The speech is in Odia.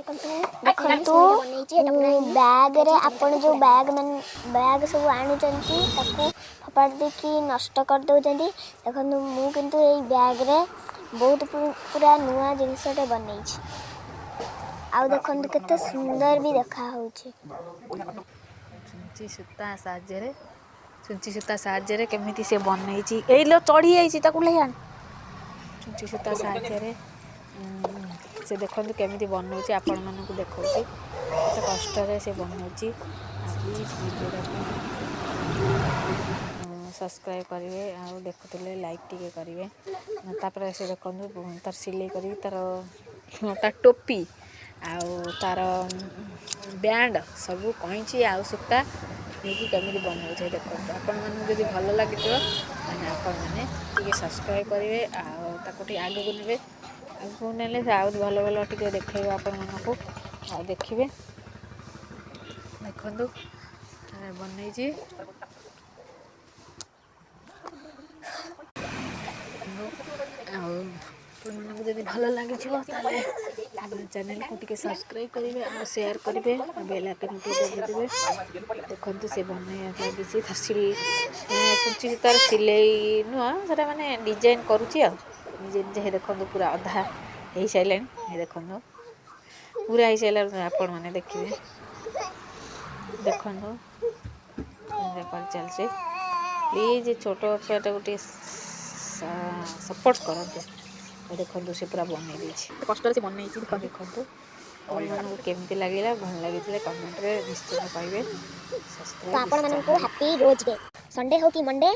ଦେଖନ୍ତୁ, ବ୍ୟାଗରେ ଆପଣ ଯେଉଁ ବ୍ୟାଗ୍ ମାନେ ବ୍ୟାଗ୍ ସବୁ ଆଣୁଛନ୍ତି, ତାକୁ ଫୋପାଡ଼ି ଦେଇକି ନଷ୍ଟ କରିଦେଉଛନ୍ତି। ଦେଖନ୍ତୁ, ମୁଁ କିନ୍ତୁ ଏଇ ବ୍ୟାଗରେ ବହୁତ ପୁରା ନୂଆ ଜିନିଷଟେ ବନେଇଛି। ଆଉ ଦେଖନ୍ତୁ, କେତେ ସୁନ୍ଦର ବି ଦେଖାହେଉଛି। ଛୁଞ୍ଚି ସୂତା ସାହାଯ୍ୟରେ, ଛୁଞ୍ଚି ସୂତା ସାହାଯ୍ୟରେ କେମିତି ସେ ବନେଇଛି। ଏଇ ଲୋ, ଚଢ଼ି ଯାଇଛି, ତାକୁ ଓହ୍ଲେଇ ଆଣ। ଛୁଞ୍ଚି ସୂତା ସାହାଯ୍ୟରେ ସେ ଦେଖନ୍ତୁ କେମିତି ବନଉଛି, ଆପଣମାନଙ୍କୁ ଦେଖାଉଛି କେତେ କଷ୍ଟରେ ସେ ବନଉଛି। ଆଉ ପ୍ଲିଜ୍ ଭିଡ଼ିଓଟାକୁ ସବସ୍କ୍ରାଇବ୍ କରିବେ ଆଉ ଦେଖୁଥିଲେ ଲାଇକ୍ ଟିକେ କରିବେ। ତାପରେ ସେ ଦେଖନ୍ତୁ, ତାର ସିଲେଇ କରିକି ତାର ତା ଟୋପି ଆଉ ତାର ବ୍ୟାଣ୍ଡ ସବୁ କଇଁଚି ଆଉ ସୂତା ନେଇକି କେମିତି ବନଉଛି ଦେଖନ୍ତୁ। ଆପଣମାନଙ୍କୁ ଯଦି ଭଲ ଲାଗିଥିବ, ତାହେଲେ ଆପଣମାନେ ଟିକେ ସବସ୍କ୍ରାଇବ୍ କରିବେ ଆଉ ତାକୁ ଟିକେ ଆଗକୁ ନେବେ। ଆଗକୁ ନେଲେ ସେ ଆହୁରି ଭଲ ଭଲ ଟିକେ ଦେଖେଇବ ଆପଣମାନଙ୍କୁ ଆଉ ଦେଖିବେ। ଦେଖନ୍ତୁ, ବନେଇଛି। ଆଉ ଆପଣମାନଙ୍କୁ ଯଦି ଭଲ ଲାଗିଥିବ, ତାହେଲେ ଚ୍ୟାନେଲକୁ ଟିକେ ସବସ୍କ୍ରାଇବ୍ କରିବେ ଆଉ ସେୟାର କରିବେ ଆଉ ବେଲ୍ ଆଇକନ୍ ଟିକେ ଦବାଇଦେବେ। ଦେଖନ୍ତୁ, ସେ ବନେଇବାକୁ ଲାଗିଛି। ତାର ଛୁଞ୍ଚି ସୂତାର ସିଲେଇ ନୁହଁ ସେଟା, ମାନେ ଡିଜାଇନ୍ କରୁଛି ଆଉ ନିଜେ ନିଜେ। ଦେଖନ୍ତୁ, ପୁରା ଅଧା ହେଇସାରିଲାଣି। ଦେଖନ୍ତୁ, ପୁରା ହେଇସାରିଲା ଆପଣମାନେ ଦେଖିବେ। ଦେଖନ୍ତୁ, କରି ଚାଲିଛି। ପ୍ଲିଜ୍ ଛୋଟ ଛୁଆଟାକୁ ଟିକେ ସପୋର୍ଟ କରନ୍ତୁ। ଦେଖନ୍ତୁ, ସେ ପୁରା ବନେଇ ଦେଇଛି, କଷ୍ଟରେ ସେ ବନେଇଛି। ଦେଖନ୍ତୁ, ଆପଣମାନଙ୍କୁ କେମିତି ଲାଗିଲା? ଭଲ ଲାଗିଥିଲେ କମେଣ୍ଟରେ ନିଶ୍ଚିତ କହିବେ। ତ ସବସ୍କ୍ରାଇବ୍ ଆପଣମାନଙ୍କୁ ହାପି ରୋଜ୍ ଡେ। ସଣ୍ଡେ ହଉ କି ମଣ୍ଡେ।